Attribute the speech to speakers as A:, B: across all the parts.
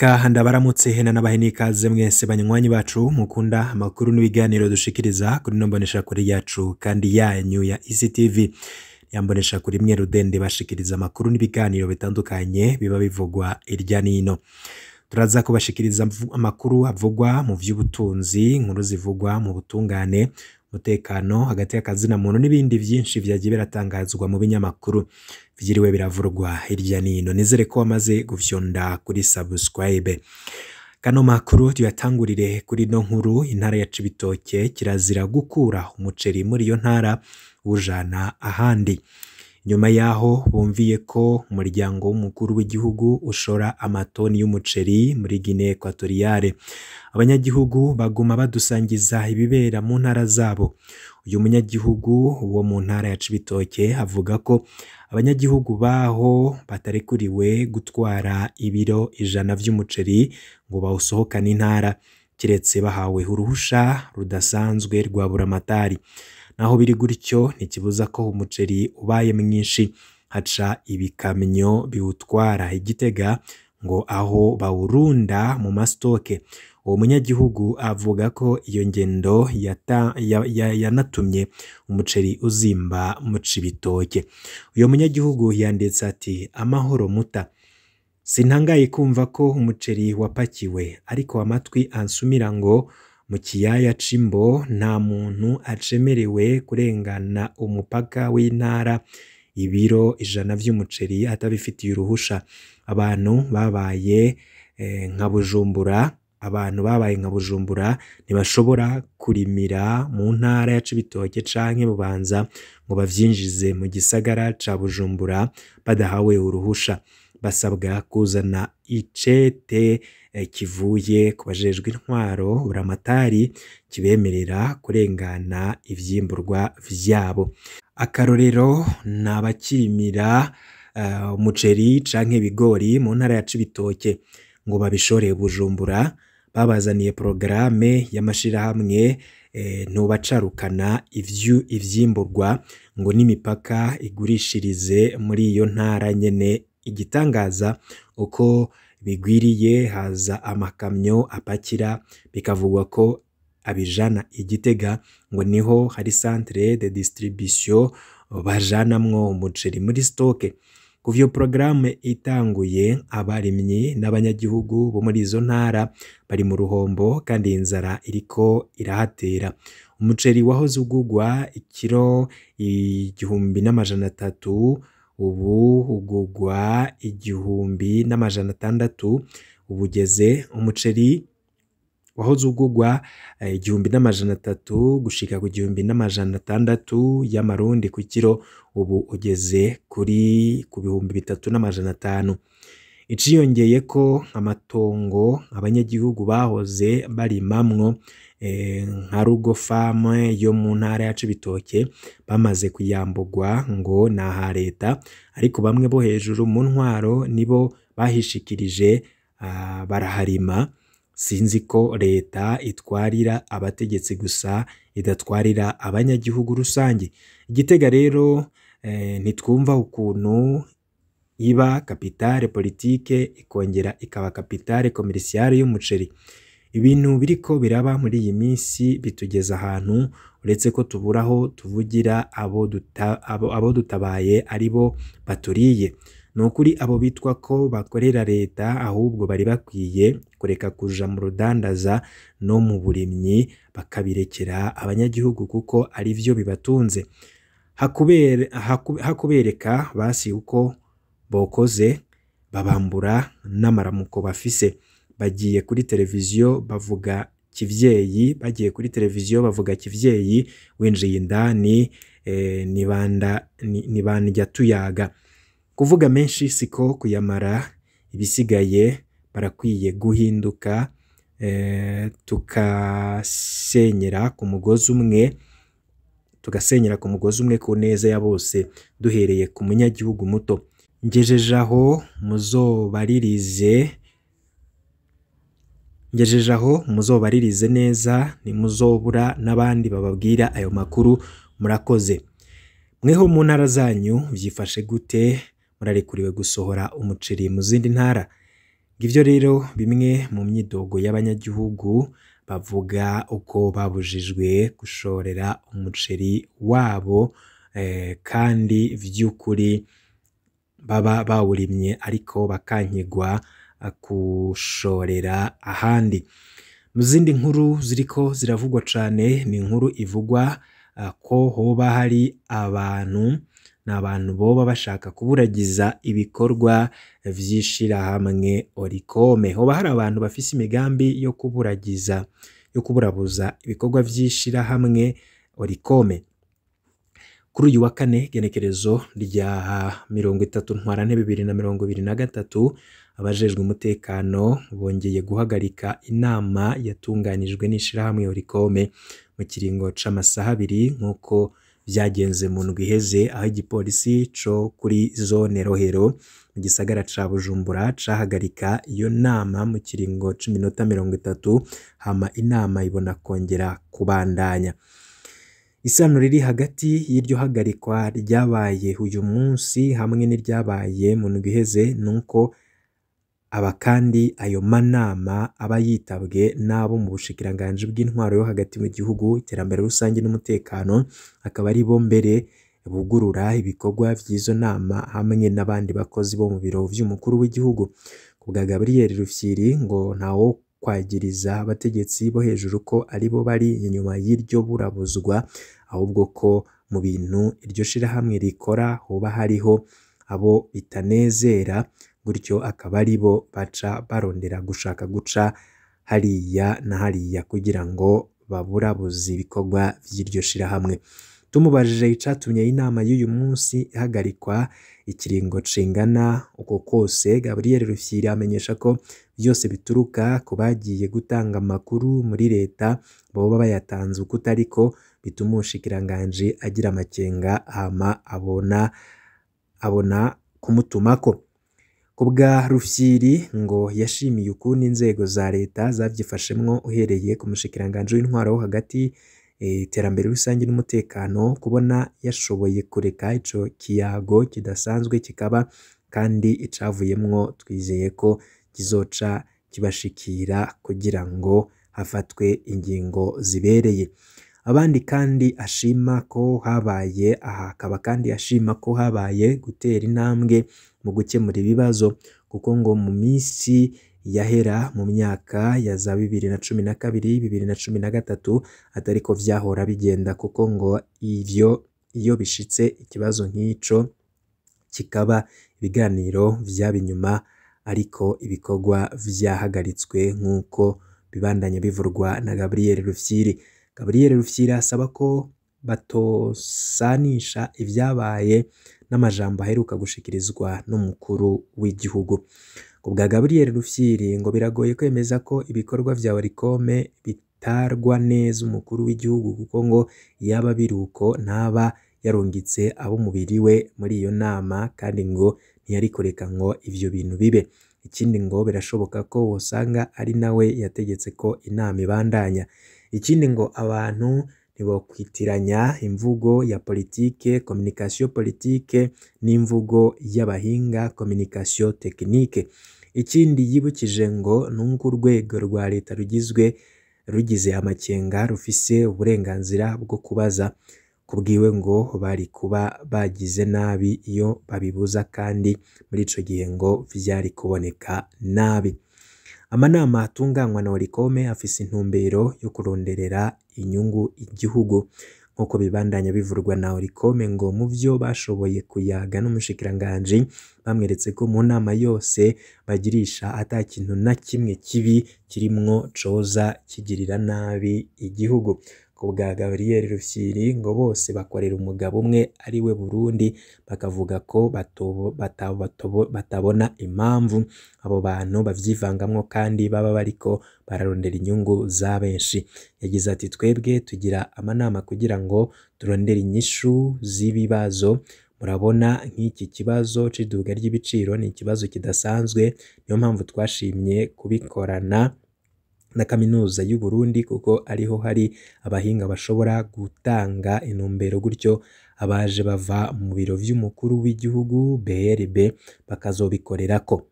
A: Reka ndabaramutse hena n'abahe n'ikaze mwese banywanyi bacu mukunda amakuru n'ibiganiro dushikiriza kuri ino mboneshakure yacu kandi yanyu ya ECTV. Yambonesha kuri mwe rudende bashikiriza amakuru n'ibiganiro bitandukanye biba bivugwa irya nino. Turaza kubashikiriza amakuru avugwa mu vy'ubutunzi, inkuru zivugwa mu butungane, umutekano hagati y'akazina muntu n'ibindi vyinshi vyagiye biratangazwa mu binyamakuru vyiriwe biravurwa hirya nino. Nizere ko wamaze gufyonda kuri subscribe. Kano makuru tuyatangurire kuri no nkuru. Intara ya Cibitoke kirazira gukura umuceri muri iyo ntara ujana ahandi. Nyuma yaho bumviye ko umuryango w'umukuru w'igihugu ushora amatoni y'umuceri muri Guinée Equatoriale, abanyagihugu baguma badusangiza ibibera mu ntara zabo. Uyu munyagihugu wo mu ntara ya Cibitoke avuga ko abanyagihugu baho batarekuriwe gutwara ibiro 100 vy'umuceri ngo bawusohokane intara, kiretse bahawe uruhusha rudasanzwe rwa buramatari. Naho biri gutyo ntikibuza ko umuceri ubaye mwinshi haca ibikamyo biwutwara Igitega ngo aho bawurunda mu mastoke. Uwo munyagihugu avuga ko iyo ngendo yanatumye umuceri uzimba mu Cibitoke. Uyo munyagihugu yanditse ati: amahoro muta, sintangaye kumva ko umuceri wapakiwe, ariko amatwi ansumira ngo mu kiyaya c'Imbo nta muntu acemerewe kurengana umupaka w'intara ibiro 100 vy'umuceri atabifitiye uruhusha. Abantu babaye nka Bujumbura, abantu babaye nka Bujumbura ntibashobora kurimira mu ntara ya Cibitoke canke Bubanza ngo bavyinjize mu gisagara ca Bujumbura badahawe uruhusha. Basabwa kuzana icete kivuye ku bajejwe intwaro buramatari kibemerera kurengana ivyimburwa vyabo. Akarorero n'abakirimira umuceri canke ibigori mu ntara ya Cibitoke ngo babishore Bujumbura, babazaniye porogaramu y'amashirahamwe ntubacarukana ivyimburwa ngo n'imipaka igurishirize muri iyo ntara nyene. Igitangaza uko bigwiriye haza amakamyo apakira bikavugwa ko abijana Igitega ngo niho hari centre de distribution bajanamwo umuceri muri stoke. Kuva iyo porogaramu itanguye, abarimyi n'abanyagihugu bo muri izo ntara bari mu ruhombo kandi inzara iriko irahatera. Umuceri wahoze ugugwa ikiro 1300 ubu ugugwa 1600, ubugeze umuceri wahoze ugugwa 1300 gushika ku 1600 y'amarundi ku kiro, ubu ugeze kuri ku 3500. Iciyongeye ko amatongo abanyagihugu bahoze barimamwo nka Rugo Farm yo mu ntara ya Cibitoke bamaze kuyambugwa ngo naha leta, ariko bamwe bo hejuru mu ntwaro nibo bahishikirije baraharima. Sinzi ko leta itwarira abategetsi gusa idatwarira abanyagihugu rusange. Igitega rero ntitwumva ukuntu iba kapitale politike ikongera ikaba kapitale komerisiale y'umuceri. Ibintu biriko biraba muri iyi minsi bitugeza ahantu uretse ko tuburaho tuvugira abo dutabaye aribo baturiye. Ni ukuri abo bitwa ko bakorera leta ahubwo bari bakwiye kureka kuja mu rudandaza no mu burimyi bakabirekera abanyagihugu kuko ari vyo bibatunze. Hakubereka basi uko bokoze babambura n'amaramuko bafise. Bagiye kuri televiziyo bavuga kivyeyi, bagiye kuri televiziyo bavuga kivyeyi, winjiye indani nibandya tuyaga. Kuvuga menshi siko kuyamara, ibisigaye barakwiye guhinduka, tugasenyera ku mugozi umwe, tugasenyera ku mugozi umwe ku neza ya bose duhereye ku munyagihugu muto. Ngejeje aho muzobaririze, ngejeje aho muzobaririze neza, ntimuzobura n'abandi bababwira ayo makuru. Murakoze. Mweho mu ntara zanyu vyifashe gute? Murarekuriwe gusohora umuceri mu zindi ntara? Ngivyo rero bimwe mu myidogo y'abanyagihugu bavuga uko babujijwe gushorera umuceri wabo, kandi vy'ukuri baba bawurimye ariko bakankigwa kushorera ahandi. Mu zindi nkuru ziriko ziravugwa cane ni inkuru ivugwa ko hoba hari abantu n'abantu boba bashaka kuburagiza ibikorwa vy'ishirahamwe Orikome. Hoba hari abantu bafise imigambi yo kuburagiza, yo kuburabuza ibikorwa vy'ishirahamwe Orikome. Kuri uyu wa kane genekerezo rya 30 Ntwarante 2023, abajejwe umutekano bongeye guhagarika inama yatunganijwe n'ishirahamwe Orikome mu kiringo c'amasaha abiri, nk'uko vyagenze mu ndwi iheze, aho igipolisi co kuri zone Rohero mu gisagara ca Bujumbura cahagarika iyo nama mu kiringo c'iminota 30, hama inama ibona kongera kubandanya. Isano riri hagati y'iryo hagarikwa ryabaye uyu munsi hamwe n'iryabaye mu ndwi iheze nuko aba kandi ayo manama aba yitabwe n'abo mu bushikiranganji bw'intwaro yo hagati mu gihugu, iterambere rusange n'umutekano, akaba ari bo mbere bugurura ibikorwa vy'izo nama hamwe n'abandi bakozi bo mu biro vy'umukuru w'igihugu. Kubwa Gabriel Rufyiri ngo ntawo kwagiriza abategetsi bo hejuru ko aribo bari inyuma y'iryo burabuzwa, ahubwo ko mu bintu iryo shirahamwe rikora hoba hariho abo bitanezera, gutyo akaba aribo baca barondera gushaka guca hariya na hariya kugira ngo baburabuze ibikorwa vy'iryo shirahamwe. Tumubajije icatumye inama y'uyu munsi ihagarikwa ikiringo cingana uko kose, Gabriel Rufyiri amenyesha ko vyose bituruka ku bagiye gutanga amakuru muri leta boba bayatanze uko utariko, bituma umushikiranganji agira amakenga hama abona kumutumako. Kubwa Rufyiri ngo yashimiye ukuntu inzego za leta zavyifashemwo uhereye ku mushikiranganji w'intwaro wo hagati, iterambere rusange n'umutekano, kubona yashoboye kureka ico kiyago kidasanzwe kikaba, kandi icavuyemwo twizeye ko kizoca kibashikira kugira ngo hafatwe ingingo zibereye. Abandi kandi ashima ko habaye aha akaba kandi ashima ko habaye gutera intambwe mu gukemura ibibazo, kuko ngo mu minsi yahera mu myaka ya za 2012 2013 atariko vyahora bigenda, kuko ngo ivyo iyo bishitse ikibazo nk'ico kikaba ibiganiro vyaba inyuma ariko ibikorwa vyahagaritswe, nk'uko bibandanya bivurwa na Gabriel Rufyiri. Gabriel Rufyiri asaba ko batosanisha ivyabaye n'amajambo aheruka gushikirizwa n'umukuru w'igihugu. Kubwa Gabriel Rufyiri ngo biragoye kwemeza ko ibikorwa vya Orikome bitarwa neza umukuru w'igihugu, kuko ngo yaba biruko ntaba yarungitse abo mubiri we muri iyo nama, kandi ngo ntiyari kureka ngo ivyo bintu bibe. Ikindi ngo birashoboka ko wosanga ari nawe yategetse ko inama ibandanya. Ikindi ngo abantu ntibokwitiranya imvugo ya politike communication politique n'imvugo y'abahinga communication technique. Ikindi yibukije ngo nuko urwego rwa leta rugize amakenga rufise uburenganzira bwo kubaza, kubwiwe ngo bari kuba bagize nabi iyo babibuza, kandi muri ico gihe ngo vyari kuboneka nabi. Amanama atunganywa na Orikome afise intumbero yo kuronderera inyungu igihugu, nk'uko bibandanya bivurwa na Orikome ngo mu vyo bashoboye kuyaga n'umushikiranganji bamweretse ko mu nama yose bagirisha ata kintu na kimwe kibi kirimwo coza kigirira nabi igihugu. Kubwa Gabriel Rufyiri ngo bose bakorera umugabo umwe ari we Burundi, bakavuga ko batabona impamvu abo bantu bavyivangamwo kandi baba bariko bararondera inyungu za benshi. Yagize ati twebwe tugira amanama kugira ngo turondere inyishu z'ibibazo, murabona nk'iki kibazo c'iduga ry'ibiciro ni ikibazo kidasanzwe, niyo mpamvu twashimye kubikorana na kaminuza y'u Burundi kuko ariho hari abahinga bashobora gutanga intumbero, gutyo abaje bava mu biro vy'umukuru w'igihugu BRB bakazobikorerako.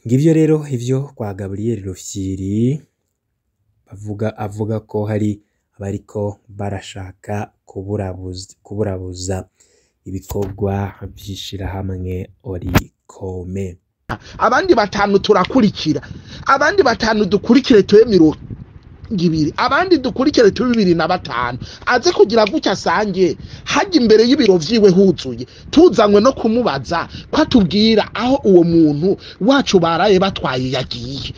A: Ngivyo rero ivyo kwa Gabriel Rufyiri avuga ko hari abariko barashaka kuburabuza ibikorwa vy'ishirahamwe Orikome.
B: Abandi batanu turakurikira, abandi batanu dukurikire tuwe 20, abandi dukurikire tuwe 25, aze kugira gutya asange hajya imbere y'ibiro vyiwe huzuye, tuzanywe no kumubaza ko atubwira aho uwo muntu wacu baraye batwaye yagiye.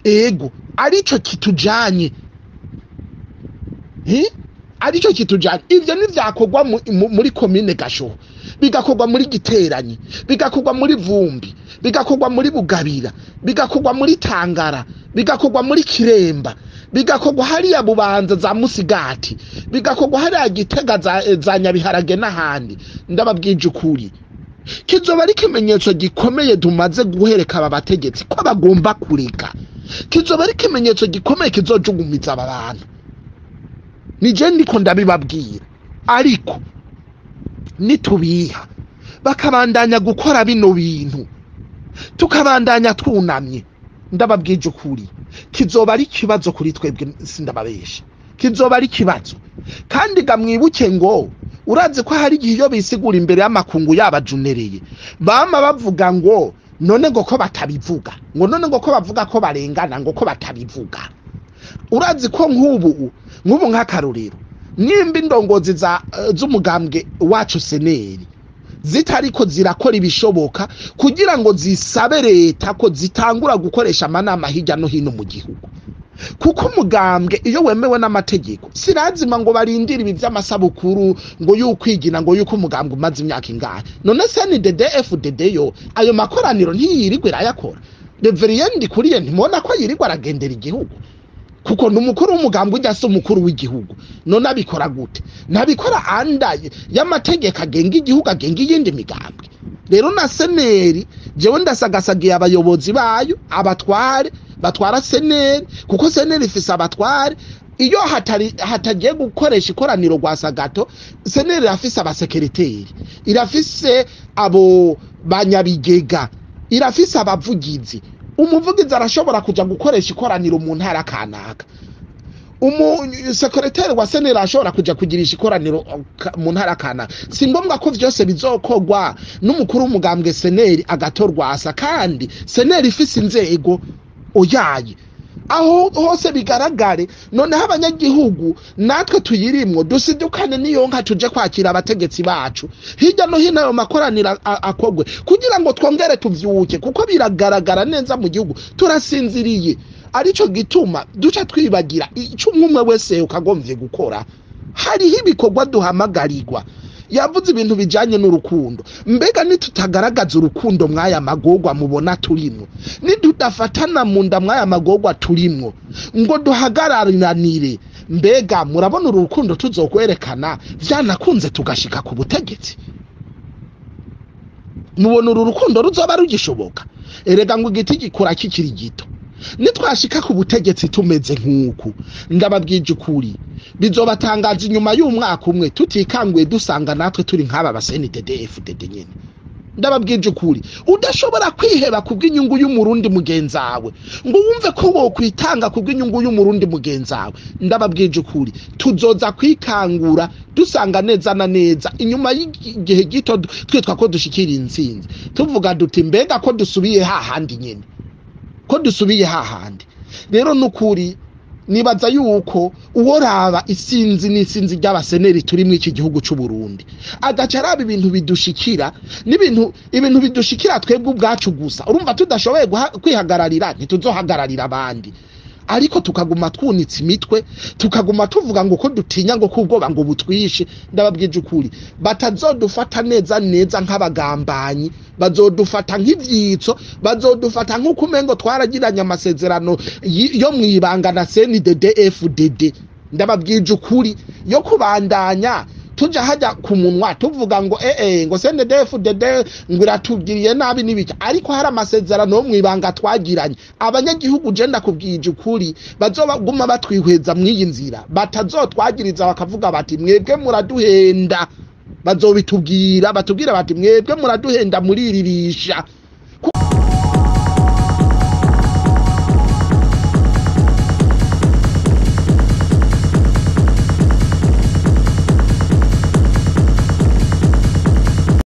B: Ego arico kitujanye, arico kitujanye. Ivyo nivyakorwa muri komine Gashoho, bigakorwa muri Giteranyi, bigakorwa muri Vumbi, bigakorwa muri Bugabira, bigakorwa muri Tangara, bigakorwa muri Kiremba, bigakorwa hariya Bubanza za Musigati, bigakorwa hariya Gitega za Nyabiharage n'ahandi. Ndababwije ukuri, kizoba ari ikimenyetso gikomeye tumaze guhereka aba bategetsi ko bagomba kureka. Kizoba ari ikimenyetso gikomeye kizojugumiza aba bantu. Nije ndiko ndabibabwira, ariko nitubiha bakabandanya gukora bino bintu, tukabandanya twunamye, ndababwije ukuri kizoba ari ikibazo kuri twebwe, sindababesha, kizoba ari ikibazo. Kandi gamwibuke ngo urazi ko hari igihe iyo bisigura imbere y'amakungu yabajunereye bama bavuga ngo none ngo ko batabivuga, ngo none ngo ko bavuga ko barengana, ngo ko batabivuga. Urazi ko nk'ubu nk'akarorero nimba indongozi z'umugambwe wacu seneri zitariko zirakora ibishoboka kugira ngo zisabe leta ko zitangura gukoresha amanama hirya no hino mu gihugu, kuko umugambwe iyo wemewe n'amategeko sirazima ngo barindire ibi vy'amasabukuru ngo yukwigina ngo yuko umugambwe umaze imyaka ingahe. None CNDD FDD yo ayo makoraniro ntiyirirwa irayakora? Reverien Ndikuriye ntimubona ko yirirwa aragendera igihugu, kuko n'umukuru w'umugambwe ujya se umukuru w'igihugu. None abikora gute? Nabikora andaye y'amategeko agenga igihugu, agenga iyindi migambwe. Rero na seneri jewe ndasagasagiye abayobozi bayo, abatware batwara seneri, kuko seneri ifise abatware. Iyo hatagiye gukoresha ikoraniro rwa Sagato, seneri irafise abasekereteri, irafise abo banyabigega, irafise abavugizi. Umuvugizi arashobora kuja gukoresha ikoraniro mu ntara kanaka, umusekreteri wa seneri arashobora kuja kugirisha ikoraniro mu ntara kanaka. Si ngombwa ko vyose bizokorwa n'umukuru w'umugambwe seneri agatorwasa, kandi seneri ifise inzego oyaye aho hose bigaragare. Noneho abanyagihugu natwe tuyirimwo dusidukane niyo nka tuje kwakira abategetsi bacu hirya no hino, ayo makoraniro akogwe kugira ngo twongere tuvyuke, kuko biragaragara neza mu gihugu turasinziriye. Arico gituma duca twibagira ico umwe wese ukagomvye gukora. Hariho ibikorwa duhamagarirwa. Yavuze ibintu bijanye n'urukundo. Mbega nitutagaragaza urukundo mwaya magorwa mubona turimwo, nitudafatana mu nda mwaya magorwa turimwo ngo duhagararanire, mbega murabona urukundo tuzokwerekana vyanakunze tugashika ku butegetsi? Mubona uru rukundo ruzoba rugishoboka? Erega ngo igiti gikura kikiri gito. Nitwashika ku butegetsi tumeze nk'uku, ndababwije ukuri bizobatangaza inyuma y'umwaka umwe tutikanguye dusanga natwe turi nk'aba ba CNDD FDD nyene. Ndababwije ukuri, udashobora kwiheba kubw'inyungu y'umurundi mugenzawe ngo wumve ko wokwitanga kubw'inyungu y'umurundi mugenzawe, ndababwije ukuri tuzoza kwikangura dusanga neza na neza inyuma y'igihe gito twitwa ko dushikira intsinzi, tuvuga duti mbega ko dusubiye hahandi nyene, ko dusubiye hahandi. Rero nukuri nibaza yuko uworaba isinzi n'isinzi ry'abaseneri turi mu iki gihugu c'u Burundi agaca araba ibintu bidushikira, n'ibintu ibintu bidushikira twebwe ubwacu gusa, urumva tudashoboye kwihagararira ntituzohagararira abandi, ariko tukaguma twunitse imitwe, tukaguma tuvuga ngo ko dutinya ngo kubwoba ngo butwishe. Ndababwije ukuri batazodufata neza neza nk'abagambanyi, bazodufata nk'ivyitso, bazodufata nk'uko umengo twaragiranye amasezerano yo mwibanga na CNDD FDD. Ndababwije ukuri yo kubandanya tuja hajya ku munwa tuvuga ngo ngo CNDD FDD ngo iratugiriye nabi n'ibiki, ariko hari amasezerano yo mwibanga twagiranye. Abanyagihugu je ndakubwije ukuri bazobaguma batwihweza mw'iyi nzira, batazotwagiriza bakavuga bati mwebwe muraduhenda, bazobitubwira batubwira bati mwebwe muraduhenda muriririsha.